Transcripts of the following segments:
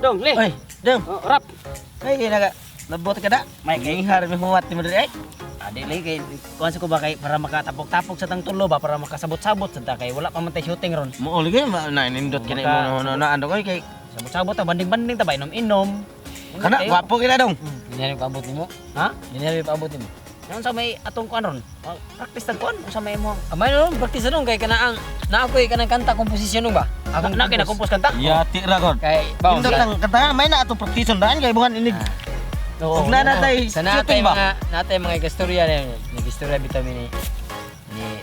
Dong, le. Oy, dong. Oh, rap. Ay, kay naga nabot ka da. May kay Ihar mi huwat ni mo diri ay. Adi lagi kay kuan sa ko ba kay para makatapok-tapok sa tang tulo ba para makasabot-sabot sa ta kay wala pa man tay shooting ron. Mo lagi ma na nindot kini mo no na ando koy kay Sabot-sabot ta banding-banding ta ba inom-inom. kana gwapo kina dong. Dinhi paabot nimo. Ha? Dinhi paabot nimo. Naon sa may atong kuan ron? Oh, practice tag kuan sa may mo. Amay no, practice nung kay kana ang naa koy kanang kanta komposisyon nung ba? Akong na kay na-compose kanta. Yati ra god. Kay ba Nindot lang kanta may na atong practice daan kay buhan inig. Oo. Ug na natay Sa natay shooting ba. mga natay mga istorya na yun. Nag-istorya bitaw mi ni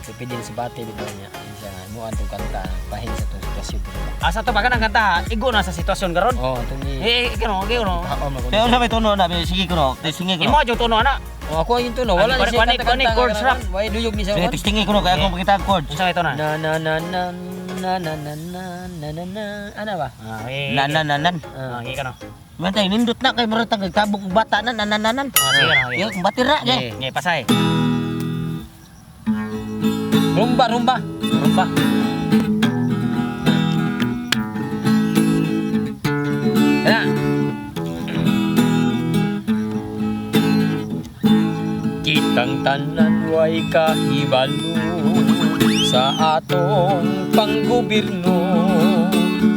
Tupidin Subate bitaw niya. Siya nga mo antong kanta bahin sa tong sitwasyon bitaw. Asa to ba kanang kanta ha? Igo na sa sitwasyon karon. Oh, atong ni Eh, kano, kano. Ako mag Pero sa may tuno na sige ko no, sige ko. Imo jud tuno ana. Oh, ako ang tuno, wala Ano, ni siya kuani, kanta kuani, kanta. chords rap. Why duyog ni siya? Sige, testingi ko no kay akong pakita ang chords. Unsa may tuno? Na na na na na na na na na na na ana ba? Ah, eh. Na na na nan. Ah, okay kano. Man tay nindot na kay murag tag nagtabok og bata na na na na nan. Ah, sige na, okay. Yo, batira kay. Nge, pasay. Rumba, rumba. Rumba. Ana. Kitang tanan way kahibalo sa atong panggobierno,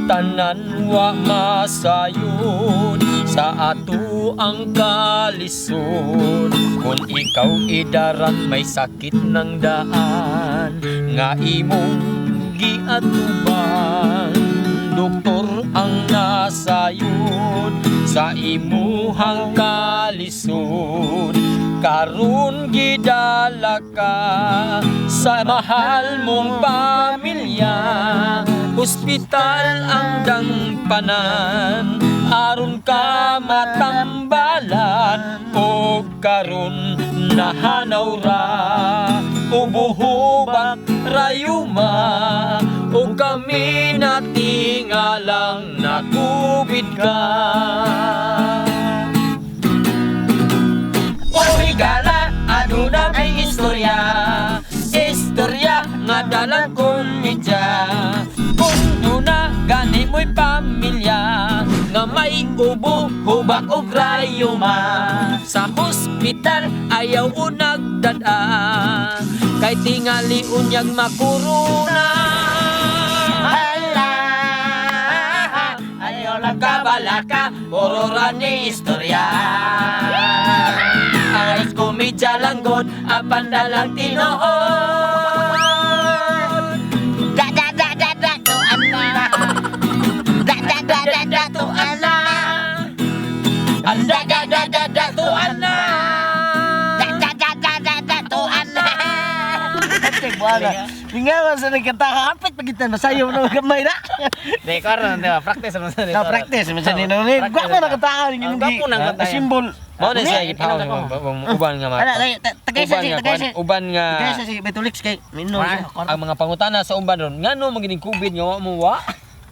tanan wa masayod sa ato ang kalisod. Kung ikaw idaran may sakit ng daan nga imong giatuban, doktor ang nasayod sa imuhang kalisod. Karon gidala ka sa mahal mong pamilya, ospital ang dangpanan aron ka matambalan. Og karon nahanaw ra, ubuhubak rayuma, ug kami natingalang nakubid ka. O higala, aduna may istorya, istorya nga dalang komedya. Kung duna gani mo'y pamilya nga may ubo, hubak o rayuma, sa hospital ayaw unagdada kay tingali unyag makuruna. Hala. Ayaw lang kabalaka, puro ra ni istorya. Ang komedya lang god, apan dalang tinuod. Da da da da da to ana. Da da da da da to ana. Anda da da da da to ana. Da da da da da da to ana. Lingawan sa nagkanta hapit pagitan masayo na gamay na. Di karon di ba practice man sa Na practice man sa nino ni. Gwapo na kanta Ah, gwapo na kanta. Simbol. Mao na siya Ni, gipaw uban nga Ana tagay sa uban si nga tagay kuan, sa. uban nga Tagay sa si Betulix kay mino. ang mga pangutana sa uban ron ngano magining COVID nga wa mo wa.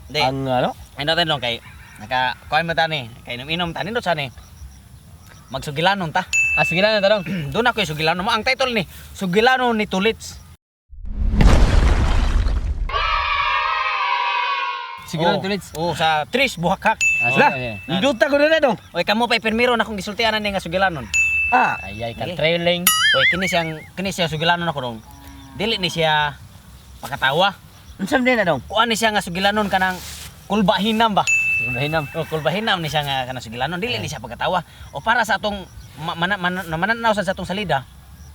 Di. Ang ano? Ay natin lang kay naka kuan mo tani kay inom-inom tani do sani. Magsugilanon ta. Ah, sige lang na tarong. Doon ako yung sugilano mo. Ang title ni Sugilano ni Tulits. Sige lang tulits. Oh, sa Tris Buhakhak. Ah, Lah, sige. nindota ko na dong. Oy, kamo pa pirmiro na akong gisultianan ni nga sugilanon. Ah, Ay ay ka trailing. Oy, kini siyang sugilanon ako dong. Dili ni siya pakatawa. unsa man na dong? Kuan ni siya nga sugilanon kanang kulbahinam ba? Hinam. Oh, kulbahinam ni siya nga kanang sugilanon. Dili ni siya pagkatawa. O para sa atong mananaw sa atong salida,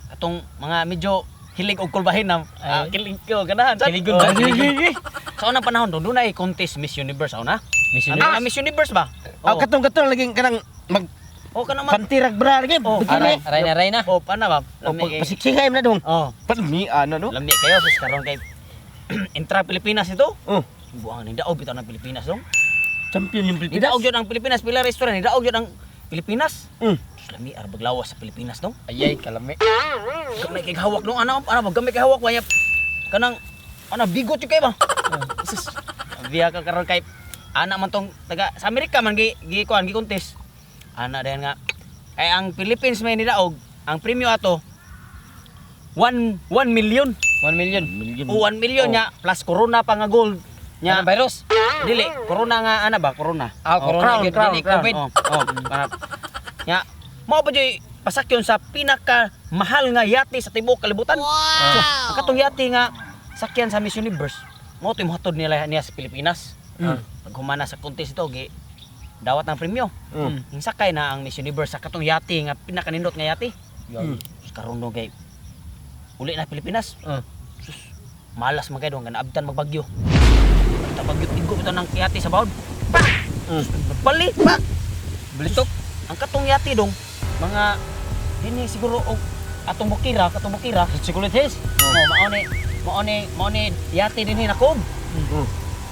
atong mga medyo hilig og kulbahinam. Ah, kilig ko ganahan. Kiligon Oh, ba? sige. Sa unang panahon doon, doon ay contest Miss Universe una. Miss Ano Universe. ang Miss Universe ba? Aw Oh, katong-katong laging kanang mag oh kanang mag pantirag bra lagi. Oh, Aray, Bikini. aray na, aray na. Oh, paano ba? O Lami kay. pagpasiksihay na dong. Oh, Palmi ano no? lami kayo sus karon kay intra Pilipinas ito. Oh, Buang ni daog bitaw ng Pilipinas dong. champion yung Ni Pilipinas. daog jud ang Pilipinas pila restaurant ni daog jud ang Pilipinas. Sus, lami arbag lawas sa Pilipinas dong. Ay ay kalami. Gamay kay hawak dong ana ana ba gamay kay hawak waya kanang ana bigot jud kay ba. Sus, biya ka karon kay ana man tong taga sa Amerika man gi gi kuan gi contest. Ana dayon nga kay ang Philippines may nidaog ang premyo ato 1 1 million. 1 million. Million. O 1 million Oh. nya plus corona pa nga gold Nya nya. virus. Dili, corona nga ana ba? Corona. Ah, Oh, corona crown, gyud, crown, dili crown. COVID. Oh. Nga, mao pa jud pasakyon sa pinaka mahal nga yate sa tibuok kalibutan. Wow. So, ang katong yate nga sakyan sa Miss Universe, mao to'y mohatod nila niya sa Pilipinas. Pag humana sa contest ito, gi dawat ng premyo. Yung sakay na ang Miss Universe sa katong yate nga pinakanindot nga yate. Sus, karon do kay uli na Pilipinas. Sus, malas man kayo nga naabtan magbagyo. Pagka bagyo igo ito ng yate sa bawd. Pak! Nagpali! Pak! Balitok. Ang katong yate dong, mga dinhi siguro og atong bukira, katong bukira. Chocolate. Oh, mao ni yate dinhi na kob.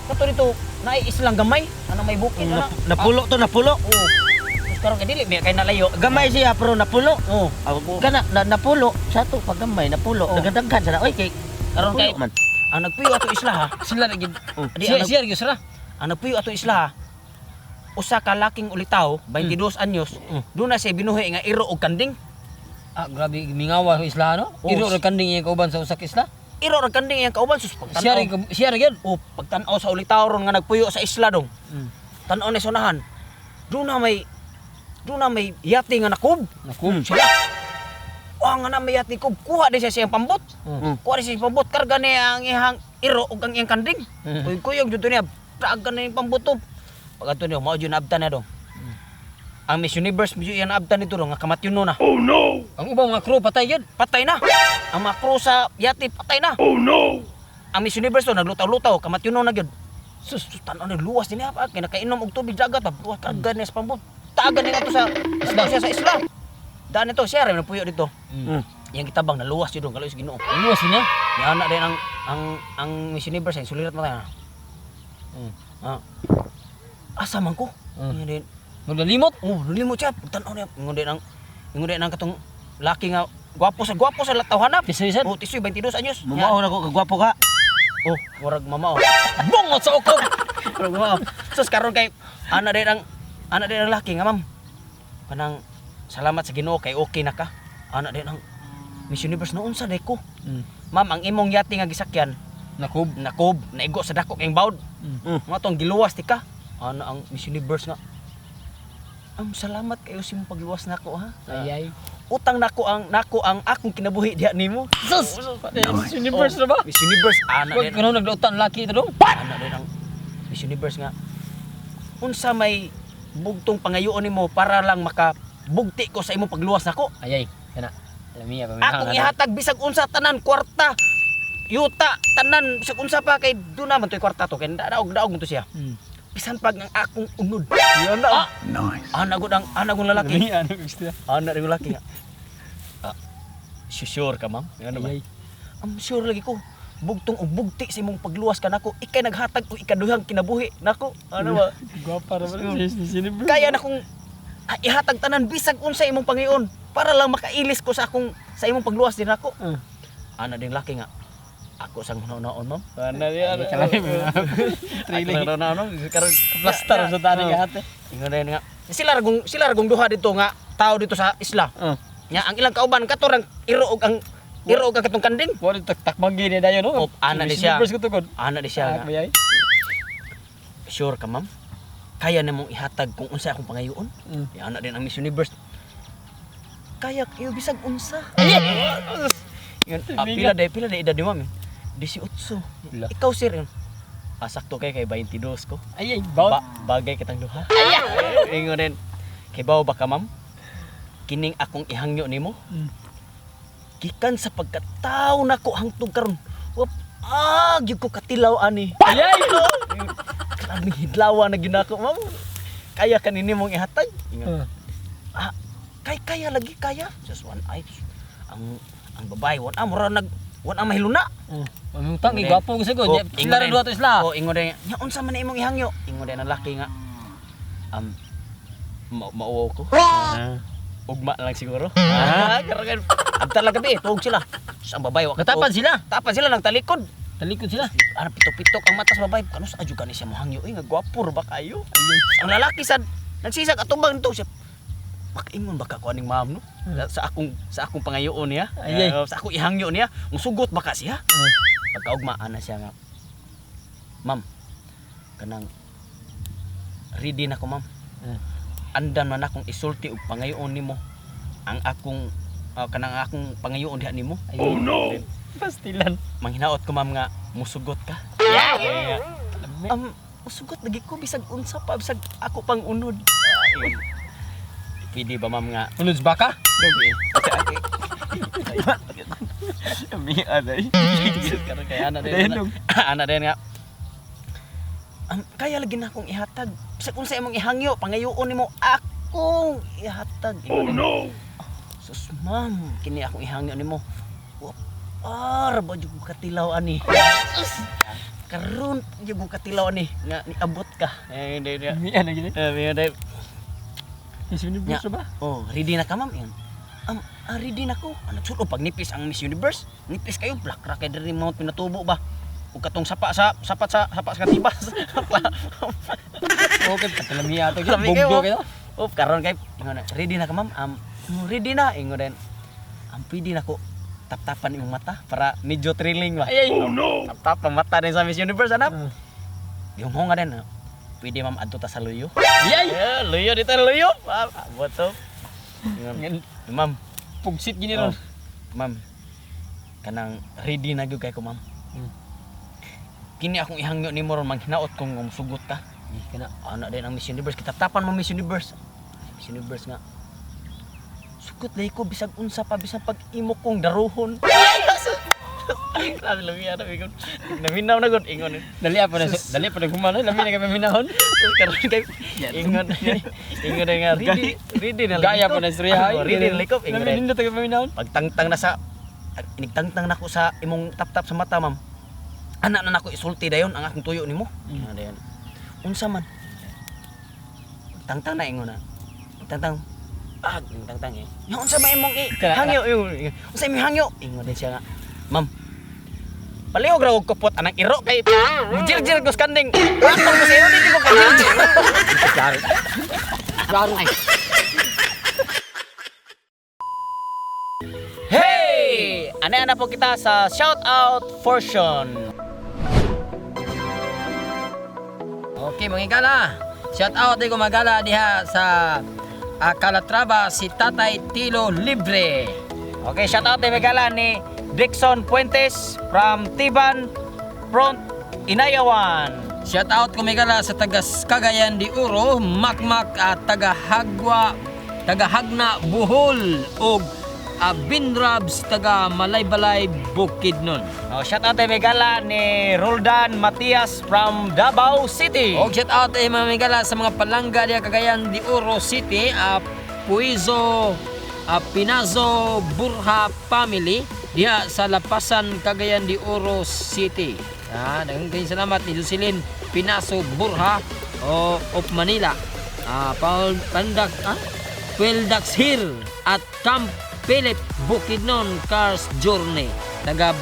Kato dito naay islang gamay, anang may bukid ana. Napulo to, napulo. Oo. Sus, karon kay dili may kay nalayo. Gamay siya pero napulo. Oo. Kana na, napulo sa to pag gamay napulo. Oh. Daghan-daghan sana oy kay Karon kay napulo man. ang nagpuyo ato isla ha. Sila na gid. Di, Siya ang, siya gyud sila. ang nagpuyo ato isla ha. Usa ka laking ulitaw, 22 anyos, doon na siya binuhi nga iro og kanding. Ah, grabe mingawa sa isla no. Oh. Iro ra kanding iyang kauban sa usa ka isla. Iro ra kanding iyang kauban, sus, Siya pagtan-aw. ra siya ra gyud. Oh, pagtan-aw sa ulitaw ron nga nagpuyo sa isla dong. Tan-aw ni sonahan. Doon na may yate nga nakob. Naku. Sila. Oh, nga na may yate kob. Kuha din siya siyang pambot. Kuha din siya siyang pambot. Karga niya ang iyang iro ug ang iyang kanding. Uy, kuyog dito niya. Taag na yung pambot to. Pag ato niyo, mao jud naabtan niya dong. Ang Miss Universe, medyo yan naabtan nito dong, nga kamatyon na. Ang ubang mga crew patay gyud. Patay na. Ang mga crew sa yate, patay na. Oh no! Ang Miss Universe to, naglutaw-lutaw, kamatyon na gyud. Sus, sus, tan-aw na luwas din niya pa. Kaya nakainom og tubig dagat, pa. Luwas, karga niya sa pambot. Taagan niya to sa isla. Siya sa isla. Daan ito, siya rin nagpuyo dito. Iyang gitabang naluwas yun dong, kaluwas Ginoo. Luwas niya. Niya na din ang Miss Universe, ang sulirat mo tayo. Ah. Asa man ko? Ingon din. Maglalimot. Oh, nalimot siya. Pagtan-aw niya, ingon din ang katong laki nga gwapo sa tawhana. Tisoy sad. Oh, tisoy 22 anyos. Mumao na ko kagwapo ka. Oh, murag mamao. Bungot sa ukog. Murag mamao. Sus, karon kay ana din ang laki nga, ma'am. Kanang salamat sa Ginoo kay okay na ka. Ana din ang Miss Universe noon sa ko. Ma'am, ang imong yate nga gisakyan Nakob. nakob, naigo sa dako kayong bawd. Mga tong giluwas ti ka. Ana ang Miss Universe nga. Am salamat kayo sa imong pagluwas nako ha. Ayay. Utang nako ang akong kinabuhi diha nimo. Sus! Miss Universe na ba? Miss Universe ana Wag din. kuno nagdautan laki ito dong. Ana din ang Miss Universe nga. Unsa may bugtong pangayoon nimo para lang makabugti ko sa imong pagluwas nako? Ayay, kana. Lamiya pa. Akong ihatag bisag unsa tanan kwarta, yuta, tanan bisag unsa pa kay doon naman to'y kwarta to kay daog daog mo to siya. Bisan pag ang akong unod. Yan na. Ah, nice. Ana gud ang ana gud lalaki. Lamiya ano gusto. Ana rin lalaki nga. Ah, sure ka, ma'am? Ano ba? Ayay. I'm sure lagi ko. Bugtong og bugti sa imong pagluwas ka nako. Ikay naghatag og ikaduhang kinabuhi nako. Ano ba? Gwapa ra ba Miss Universe? Kaya na kong ihatag tanan bisag unsa imong pangayon para lang makailis ko sa akong sa imong pagluwas din nako. Ana din laki nga. Ako sang hunaon, ma'am. Ana diya. Trailing. Ako sang hunaon, ma'am. Karon Plaster sa taning gahate. Ingon na yun nga. Sila ragong duha dito nga tao dito sa isla. Nya ang ilang kauban kato rang iro og ang katong kanding. Wala taktakmagi ni dayon no. Oh, ana di Miss siya. Universe ko tugod. Ana di siya nga. Bayay. Sure ka, ma'am? Kaya na mong ihatag kung unsa akong pangayoon? Ya, ana din ang Miss Universe. Kaya iyo bisag unsa. Yun, pila day edad ni ma'am? Eh? 18. Pila. Ikaw, sir, yun. Ah, sakto kay kay 22 ko. Ayay, bawt. Bagay kitang duha. Ingon din. Kay bawo ba ka, ma'am? Kining akong ihangyo nimo. Gikan sa pagkataw nako hangtod karon. Wap, gyud ko katilaw ani. Ayay! Grabe hidlawa na ginako, ma'am. Kaya kanini mong ihatag. Ingon. Ah, kay kaya lagi kaya. Just one eye. Ang babae one ah mura nag one ah mahiluna. Ang utang kay gwapo ko sigod. Oh, Sila ra ingon duha to isla. Oh, ingon din. Nya unsa man na imong ihangyo? Ingon din ang laki nga. Mauwaw ko. Ugma lang siguro. Ah, karon abtar lang gabi, tuog sila. Sus, ang babae wa Natapan sila. Tapan sila nagtalikod. Talikod sila. Ano pitok-pitok ang matas babae. Kano sa adyo gani siya mohangyo, eh nga gwapo ra ba kayo? Ang lalaki sad nagsisag atubang nito siya. Makaingon ba ka ko aning ma'am no? Sa akong pangayoon niya. Ayay. Sa akong ihangyo niya, musugot ba ka siya? Pagkaugma ana siya nga. Ma'am, Kanang ready na ko, ma'am. Andam na nakong isulti og pangayoon nimo ang akong kanang akong pangayoon diha nimo. Oh no. Pastilan. Manghinaot ko, ma'am, nga musugot ka. Yeah. Musugot lagi ko bisag unsa pa, bisag ako pang unod. Ayun. Pwede ba, ma'am, nga Unod baka? Kami aday. Karon kay ana din. Ana din nga. Kaya lagi na akong ihatag. Bisag unsa imong ihangyo, pangayoon nimo akong ihatag. Oh no. Sus, ma'am, kini akong ihangyo nimo. Par ba jud ko katilaw ani. Sus, karon jud ko katilaw ani nga niabot ka. Eh, hindi, hindi. Miya na gini. Eh, hindi. Miss Universe ba? Oh, ready na ka, ma'am? Yun. Ready na ko. Ano sulod pag nipis ang Miss Universe? Nipis kayo black ra kay diri Mount Pinatubo ba? Ug katong sapa sa sapat sa sapa sa katibas. Okay, patalami ato. Lami kayo, Bugdo oh. kayo. Oh, karon kay ingon na, ready na ka, ma'am? Ready na ingon din. Pwede na ko taptapan imong mata para medyo thrilling ba. Ay, ay. Oh no. Taptap ang mata din sa Miss Universe anap. Yung nga din. Ah. Pwede, ma'am, adto ta sa luyo. Yay! Yeah, luyo dito luyo. Ah, what's up? Ingon, ma'am, Pugsit gini ron. Oh, ma'am. Kanang ready na gyud kay ko, ma'am. Kini akong ihangyo nimo ron manghinaot kong musugot ka. Eh, kana. Ana din ang Miss Universe, kitaptapan mo Miss Universe. Miss Universe nga. Sugot lay ko bisag unsa pa bisag pag imo kong daruhon. Grabe lami ana ingon. Naminaw na gud ingon. Dali pa na dali pa na gumano, lami na kami minahon. Karon kay ingon ingon nga ready ready na Gaya lagi ko. pa na istorya. Oh, ready na likop ingon. Lami nindot kami minahon. Pagtangtang na sa inigtangtang nako sa imong taptap sa mata, ma'am. Ana na nako isulti dayon ang akong tuyo nimo. Ingon dayon. Unsa man? Pagtangtang na ingon na. Pagtangtang ah, tangtang eh. Yung unsa man imong i hangyo yung unsa imong hangyo? Ingon din siya nga. Ma'am, palihog ra og kupot anang iro kay jirjir ko sa kanding. Atong ko sa iyo dili ko ka jirjir. Klaro. Klaro. Hey! Ana-ana po kita sa shout out portion. Okay, mga igala. Shout out ko magala diha sa Calatrava si Tatay Tilo Libre. Okay, shout out kay Megala ni Dixon Puentes from Tiban Front Inayawan. Shout out ko magala sa taga Cagayan de Oro, Makmak at taga Hagwa, taga Hagna Bohol ug Binrabs taga Malaybalay Bukidnon. Oh, shout out kay Megala ni Roldan Matias from Davao City. Og shout out ay mga migala sa mga palangga diha Cagayan de Oro City, Puizo, Pinazo Burha family diha sa Lapasan, Cagayan de Oro City. Daghang kayong salamat ni Jocelyn Pinazo Burha o of Manila. Paul Pandak, Peldax here at Camp Philip Bukidnon Cars Journey. Taga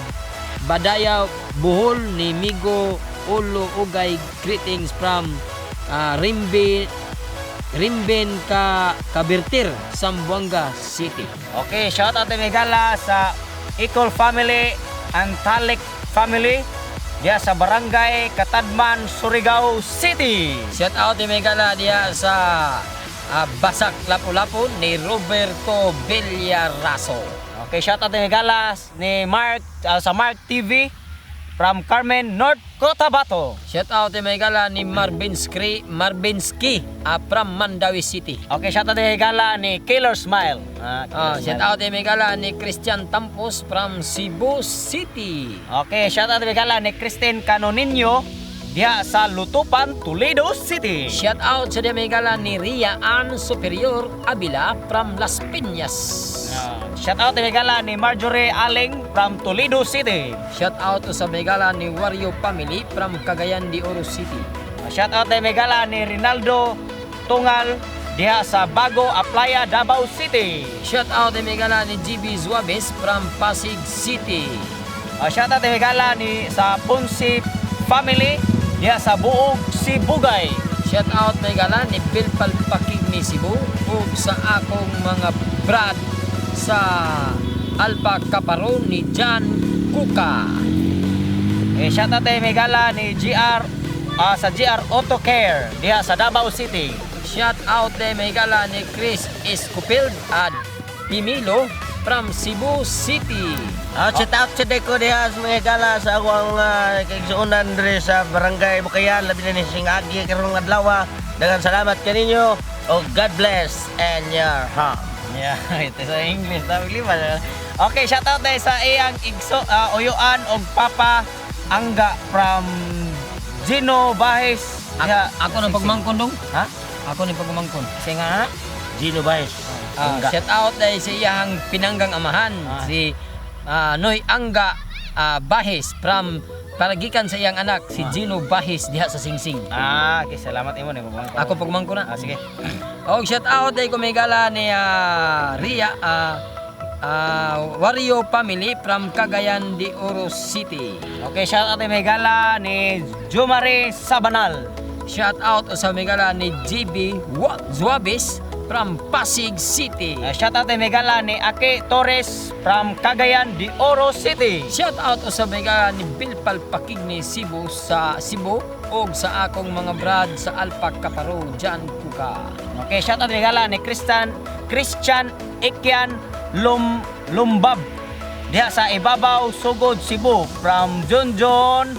Badaya Bohol ni Migo Ulo Ugay, greetings from Rimbe Rimben ka Kabirtir, Zamboanga City. Okay, shout out kay Megala sa Icol family and Talik family diha sa Barangay Katadman, Surigao City. Shout out ni Megala diha sa Basak Lapu-Lapu ni Roberto Villaraso. Okay, shout out kay Megala ni Mark sa Mark TV from Carmen, North Cotabato. Shout out ni Megala ni Marvin Skri, Marvinski from Mandawi City. Okay, shout out kay Megala ni Killer Smile. Killer Shout Smile. out ni Megala ni Christian Tampos from Cebu City. Okay, shout out kay Megala ni Christine Canoninho diha sa Lutupan, Toledo City. Shout out sa Megala ni Ria Ann Superior Avila from Las Piñas. Shout out kay Megala ni Marjorie Aling from Toledo City. Shout out sa Megala ni Wario Family from Cagayan de Oro City. Shout out kay Megala ni Rinaldo Tungal diha sa Bago Aplaya, Davao City. Shout out kay Megala ni GB Zuabes from Pasig City. Shout out kay Megala ni sa Ponce Family diha sa Buog, Sibugay. Shout out Megala ni Bill Palpakig ni Cebu ug sa akong mga brad sa Alpa Caparon ni John Kuka. Eh, shout out kay Megala ni GR sa GR Auto Care diha sa Davao City. Shout out de mahigala ni Chris Escofield at Pimilo from Cebu City. Ah, shout out sa ko diha sa mga higala sa akong kaigsuonan diri sa Barangay Bukayan, labi na ni sing agi karong adlaw. Daghang salamat kaninyo. Oh, God bless and your home. Yeah, ito sa English tawag lima. Okay, shout out dahil sa iyang igso uyuan og papa Angga from Gino Bahes. Ako, Diha ako ng pagmangkon dong. Ha? Ako ng pagmangkon. Kasi nga na? Gino Baez. Ah, shout out dahil sa iyang pinanggang amahan, si Noy Angga Bahes from paragikan sa iyang anak si Gino Bahes diha sa Singsing. Ah, okay, salamat imo ni pagmangkon. Ako pagmangkon na. Ah, sige. Og shout out dahil kumigala ni Ria Wario family from Cagayan de Oro City. Okay, shout out may gala ni Jumare Sabanal. Shout out sa migala ni GB Zuabis from Pasig City. Shout out may gala ni Ake Torres from Cagayan de Oro City. Shout out sa migala ni Bill Palpakig ni Cebu sa Cebu og sa akong mga brad sa Alpa Kaparo Jan Kuka. Okay, shout out may gala ni Christian Christian Ikian Lumbab. Diha sa Ibabaw, Sugod, Cebu from Junjun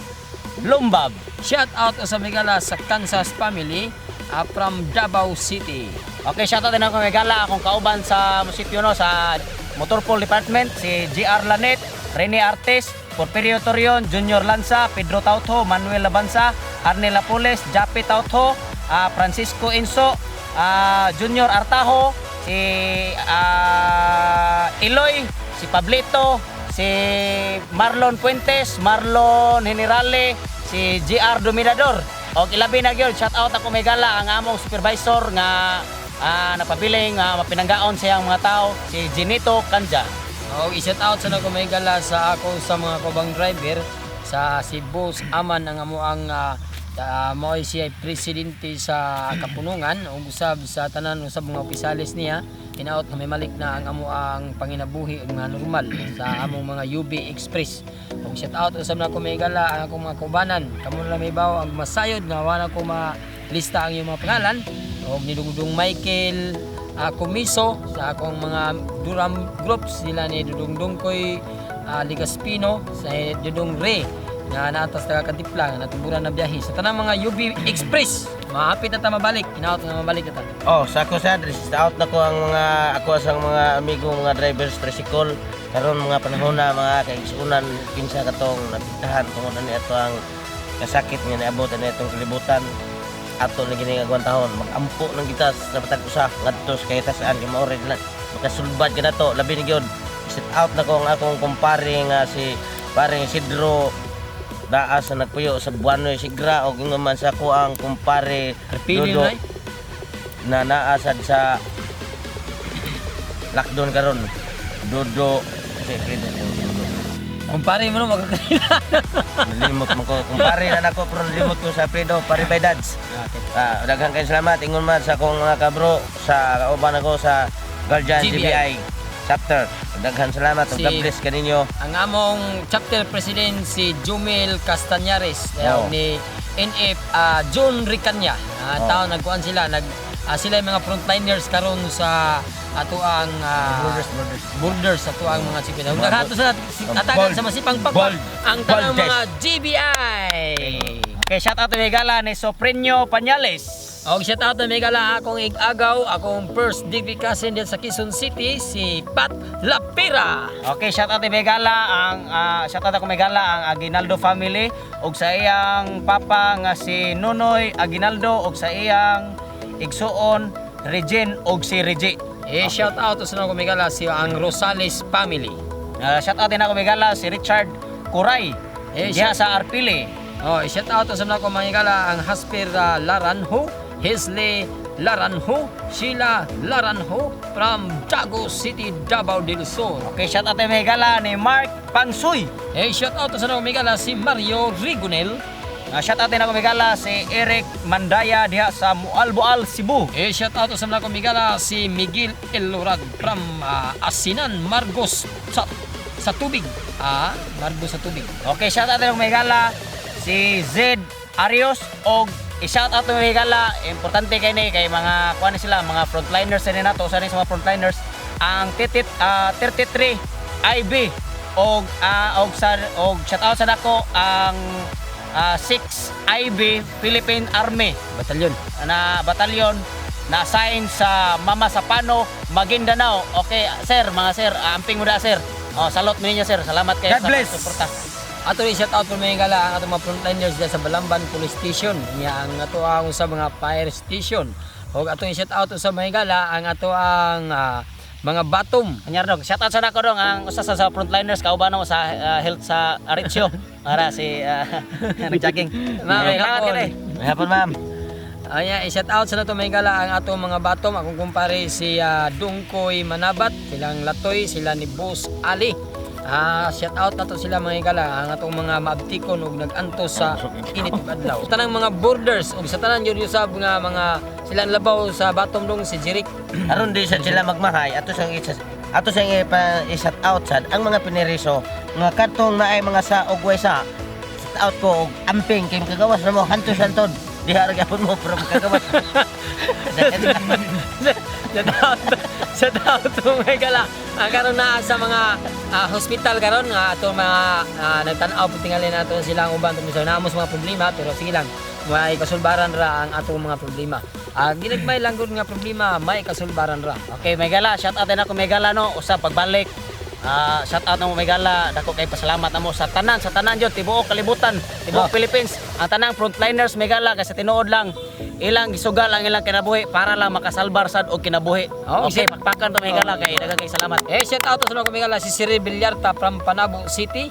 Lumbab. Shout out sa migala sa Kansas family from Davao City. Okay, shout out din ako may gala akong kauban sa munisipyo no sa Motorpol Department si GR Lanet, Rene Artes, Porfirio Torion, Junior Lanza, Pedro Tautho, Manuel Labansa, Arne Lapoles, Jape Tautho, Francisco Enso, Junior Artajo, si Eloy, si Pablito, si Marlon Puentes, Marlon Generale, si GR Dominador. Og ilabi na gyud, shout out ako may gala ang among supervisor nga napabiling mapinanggaon sa iyang mga tao, si Ginito Kanja. Og i-shout out sa nako may gala sa ako sa mga kubang driver sa si Boss Aman ang amo ang mao'y siya presidente sa kapunungan ug usab sa tanan usab mga opisyalis niya hinaot nga may malik na ang amo ang panginabuhi ug nga normal sa among mga UB Express. Ug shout out usab nako may gala ang akong mga kaubanan. Kamo na lang may bawo ang masayod nga wala ko malista ang iyong mga pangalan ug ni Dungdung Michael Kumiso sa akong mga Duram groups sila ni Dudong Dungkoy Ligaspino sa Dudong Ray nga naatas taga Kantipla nga natuburan na biyahe sa tanang mga UB Express. Mahapit na ta mabalik, hinaot nga mabalik na ta. Oh, sa ako sa shout out na ko ang mga ako sa mga amigo mga drivers tricycle karon mga panahon na mga kaigsuonan kinsa katong napitahan tungod ani ato ang kasakit nga niabot ani atong kalibutan ato ni gini nga tahon magampo ng kita sa matag usa ngadto sa kahitasan kay mao na makasulbad ka nato. Labi ni gyud, shout out na ko ang akong kumpare nga si paring Isidro daa sa nagpuyo sa Buanoy Sigra og ingon man sa ako ang kumpare Pili Dodo na eh. na naasad sa lockdown karon. Dodo kasi Fredo Dodo. Kumpare mo no magkakanila. Nalimot man ko kumpare na nako pero nalimot ko sa Fredo pare by dads. Ah, daghang kayong salamat ingon man sa akong mga kabro sa kauban ako sa Guardian GBI. GBI chapter. Daghan salamat ug God bless kaninyo. Ang among chapter president si Jumel Castañares Oh. ni NF John Ricanya. Taon nagkuan sila nag sila yung mga frontliners karon sa ato ang Borders, borders. borders sa ato ang mga sipin. Ug naghato sa atagan sa masipang pagpa ang tanang mga GBI. Okay, shout out may gala ni Soprenyo Panyales. Og shout out na megala akong igagaw, akong first degree cousin din sa Quezon City si Pat Lapira. Okay, shout out may gala ang shout out ako may gala ang Aguinaldo family ug sa iyang papa nga si Nonoy Aguinaldo ug sa iyang igsuon Regine ug si Reggie. Eh, shout out sa nako megala si ang Rosales family. Shout out din ako may gala si Richard Kuray. Eh, Diha sa Arpili. Oh, shout out sa nako mga higala ang Hasper Laranjo, Hesley Laranjo, Sheila Laranjo from Dago City, Davao del Sur. Okay, shout out may gala ni Mark Pangsuy. Eh, shout out sa nako mga higala si Mario Rigonel. Shout out din ako may gala si Eric Mandaya diha sa Mualboal, Cebu. Eh, shout out sa nako mga higala si Miguel Elorag from Asinan, Margos sa tubig. Ah, Margos sa tubig. Okay, shout out din ako may gala si Zed Arios og i-shout out mga higala, importante kay ni kay mga kuan ni sila, mga frontliners ni nato, sa ni sa mga frontliners ang titit 33 IB og sa og shout out sa nako ang 6 IB Philippine Army Batalyon. Na batalyon na assign sa Mamasapano, Maguindanao. Okay, sir, mga sir, amping mo da, sir. Oh, salute mo ninyo, sir. Salamat kayo God sa bless. suporta. Ato ni shout out po, mga higala, ang atong mga frontliners diya sa Balamban Police Station. Nya ang ato ang sa mga fire station. Og ato shout out sa mga higala ang ato ang mga batom. Anyar dong, shout out sa nako dong ang usa sa frontliners kauban mo sa health sa Aritzio. Para si nag-jogging. Ma'am, Okay, salamat hapon. kay. Hapon, ma'am. Aya, i-shout out sa nato, mga higala, ang atong mga batom, akong kumpare si Dungkoy Manabat, silang Latoy, sila ni Boss Ali. Shout out nato sila, mga higala, ang atong mga maabtikon ug nag-antos sa init ug adlaw. Sa tanang mga borders ug sa tanan yun usab nga mga silang labaw sa batom dong si Jeric. Aron di sa sila magmahay, ato sang ipa i-shout out sad ang mga piniriso nga kadtong naay mga sa og way sa shout out ko og amping kay makagawas na mo hantos hantod diha ra gyapon mo pero makagawas. Shout out to, mga higala. Ang karon na sa mga hospital karon nga ato mga nagtan-aw po tingali nato sila ang uban tungod sa namo sa mga problema, pero sige lang, may kasulbaran ra ang atong mga problema. Ginagmay lang gud nga problema, may kasulbaran ra. Okay, Megala, shout out din ako, Megala, no, usa pagbalik. Shout out na mo, Megala, dako kay pasalamat na mo sa tanan jud tibuok kalibutan, tibuok Philippines, ang tanang frontliners, Megala, kasi tinuod lang ilang gisugal ang ilang kinabuhi para lang makasalbar sad og kinabuhi. Oh, Okay, pakpakan to, Megala, kay daghang kay salamat. Eh, shout out sa mga kumigala si Siri Villarta from Panabo City,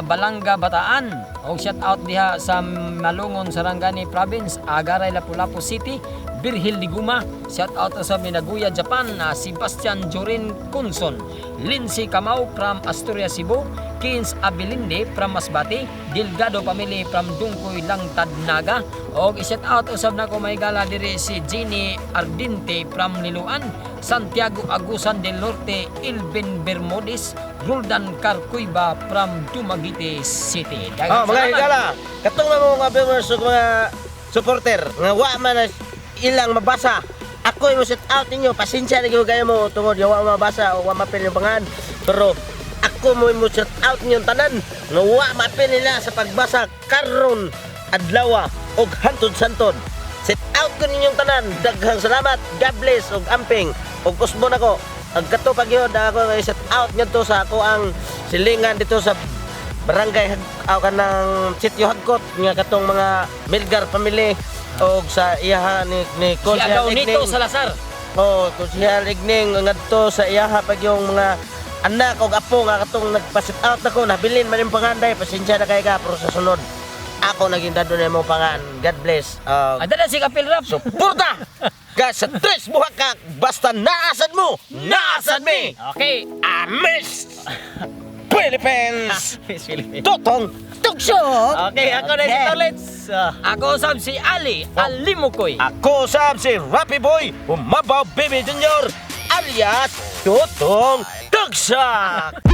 Balanga, Bataan. O shout out diha sa Malungon, Sarangani Province, Agaray, Lapu-Lapu City, Birhil Liguma. Shout out sa Minaguya, Japan, Sebastian Jorin Kunson, Lindsay Kamau from Astoria, Cebu, Kins Abilinde from Masbate, Delgado Family from Dungkoy, Langtad, Naga. Og i-shout out usab nako, mahigala, diri si Jenny Ardinte from Liloan, Santiago Agusan del Norte, Ilvin Bermudez, Roldan Carcuyba from Dumaguete City. Daghang Oh, mga salamat. higala, katong mga viewers ug mga supporter nga wa man na ilang mabasa. Ako mo shout out ninyo, pasensya na gyud kayo mo tungod nga wa mabasa o wa mapil yung pangan. Pero ako mo shout out ninyong tanan nga wa mapil nila sa pagbasa karon adlaw og hantod santod. Shout out ko ninyong tanan. Daghang salamat. God bless ug amping ug usbon ako. Ang kato pag yun, ako shout out ngadto sa ako ang silingan dito sa barangay aw kanang Sitio Hagkot nga katong mga Milgar family og sa iyaha ni Si Konsehal Agaw Nito Igning. Salazar. Oh, Konsehal Igning ngadto sa iyaha pag yung mga anak og apo nga katong nagpa-shout out nako, nabilin man yung panganday, pasensya na kay ka, pero sa sunod ako naging dado na imong pangan. God bless. Adala si Kapil Rap. Suporta ka sa Tres Buhakak, basta naasad mo, naasad mi. Okay. Amis Philippines. Miss Philippines. Totong Tugsok. Okay, ako na si Tolits. Ako usab si Ali Alimukoy. Ako sab si Rappy Boy, Umabaw Baby Junior, alias Totong Tugsak.